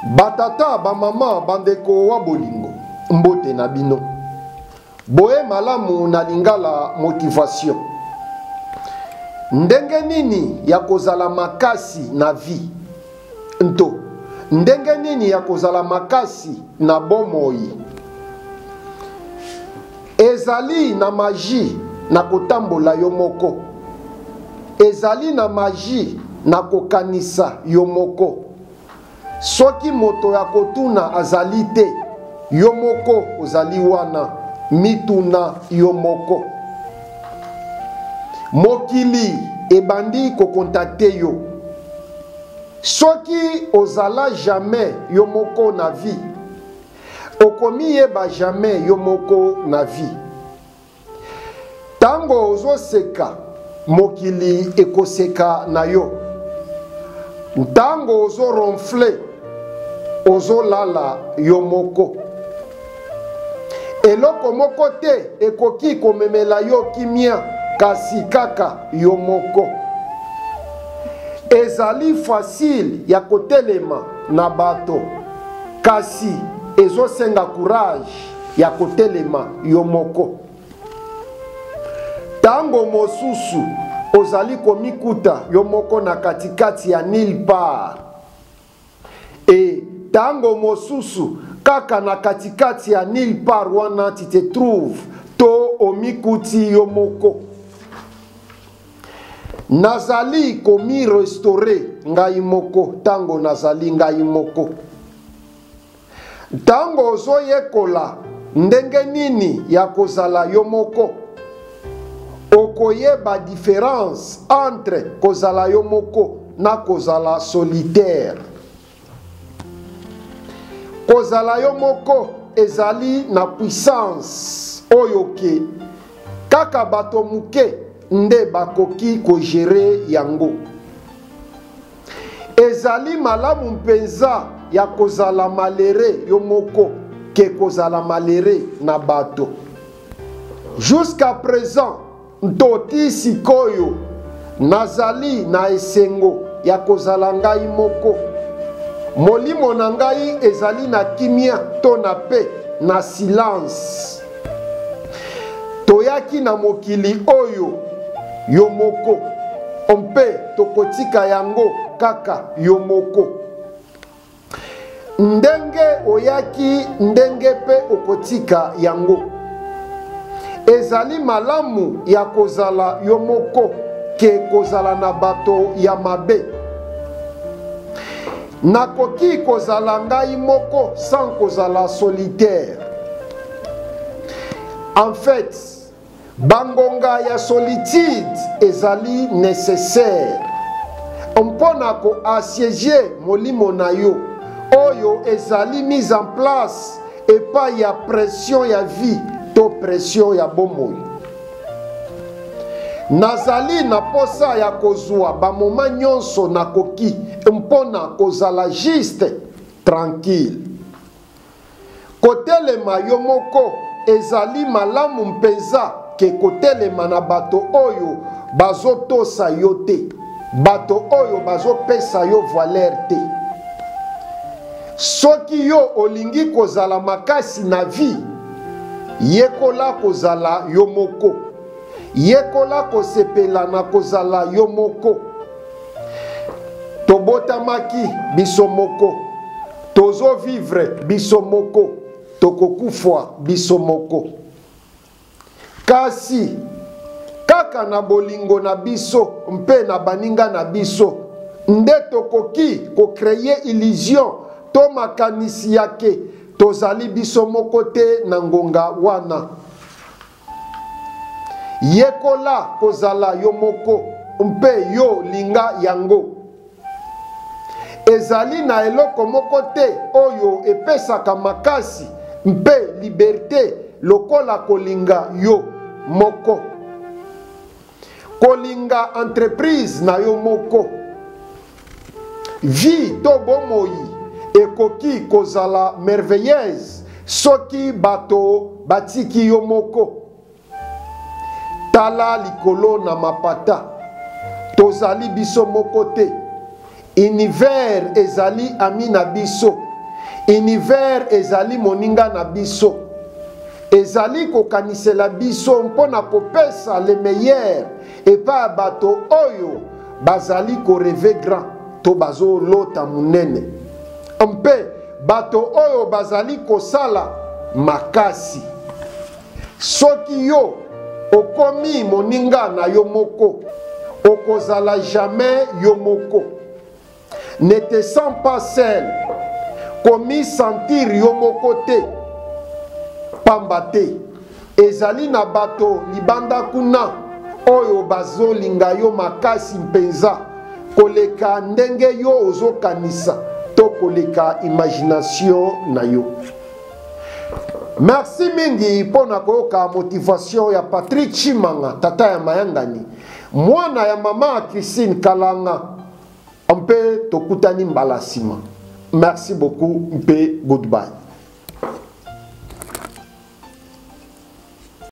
Batata, bamama, bandeko wa bolingo, mbote na bino. Boye malamu na Lingala Motivation. Ndenge nini ya kozala makasi na vie? Nto, ndenge nini ya kozala makasi na bomoi? Ezali na magie na kotambola yo moko. Ezali na magie na kokanisa yo moko. Soki moto ya kotuna azali te, yo moko ozali wana, mituna yo moko. Mokili ebandi ko contacter yo. Soki ozala jamais yo moko na vie, okomiyeba jamais yo moko na vie. Tango ozoseka, mokili ekoseka na yo. Ntango ozo ronfler, ozolala yo moko. Eloko moko te ekoki komemela yo kimia kasi kaka yo moko. Ezali facile ya kotelema na bato kasi ezosenga courage ya kotelema yo moko. Tango mosusu ozali komikuta yo moko na katikati ya nulle part. Et tango mosusu kaka na katikati ya nulle part wana tu te trouves to omikuti yo moko. Nazali komi restaurer ngai moko tango nazali ngai moko. Ntango ozoyekola ndenge nini ya kozala yo moko, okoyeba difference entre kozala yo moko na kozala solitaire. Kozala yo moko ezali na puissance oyo ke kaka bato moke nde bakoki ko gerer yango. Ezali malamu mpenza ya kozala malere yo moko ke kozala malere na bato. Jusqu'à present nto tii sikoyo, nazali na esengo ya kozala ngai moko. Molimo na ngai ezali na kimia to na paix, na silence. Toyaki na mokili oyo yo moko, mpe tokotika yango kaka yo moko. Ndenge oyaki, ndenge mpe okotika yango. Ezali malamu ya kozala yo moko ke kozala na bato ya mabe. Nakoki kozala ngai moko sans kozala solitaire. En fait, bangonga ya solitude ezali necessaire mpo na ko assieger molimo na yo oyo ezali mise en place epai ya pression ya vie to pression ya bomoi. Nazali na posa ya kozua ba moment nyonso nakoki mpo na kozala juste tranquille. Kotelema yo moko ezali malamu mpenza ke kotelema na bato oyo bazotosa yo te, bato oyo bazopesa yo valeur te. Soki yo olingi kozala makasi na vie, yekola kozala yo moko. Yekola kosepela na kozala yo moko. Tobotamaki biso moko, tozo vivre biso moko, tokokufwa biso moko. Kasi, kaka na bolingo na biso mpe na baninga na biso nde tokoki ko creer illusion to makanisi ya ke tozali biso moko te na ngonga wana. Yekola kozala yo moko mpe yo linga yango. Ezali na eloko moko te oyo epesaka makasi mpe liberte lokola kolinga yo moko. Kolinga entreprise na yo moko. Vie to bomoi ekoki kozala merveilleuse soki bato batiki yo moko. Tala likolo na mapata. Tozali biso moko te. Univers ezali ami na biso. Univers ezali moninga na biso. Ezali kokanisela biso mpo na kopesa le meilleur epai ya bato oyo bazali koreve grand to bazolota monene mpe bato oyo bazali kosala makasi. Soki yo okomi moninga na yo moko, okozala jamais yo moko. Ne te sens pas seul. Komi sentir yo moko te. Pamba te ezali na bato libanda kuna oyo bazolinga yo makasi mpenza koleka ndenge yo ozokanisa to koleka imagination na yo. Merci mingi mpo na koyoka motivation ya Patrick Tshimanga, tata ya mayangani, mwana ya mama Christine Kalanga. Mpe tokutani mbala nsima. Merci beaucoup mpe goodbye.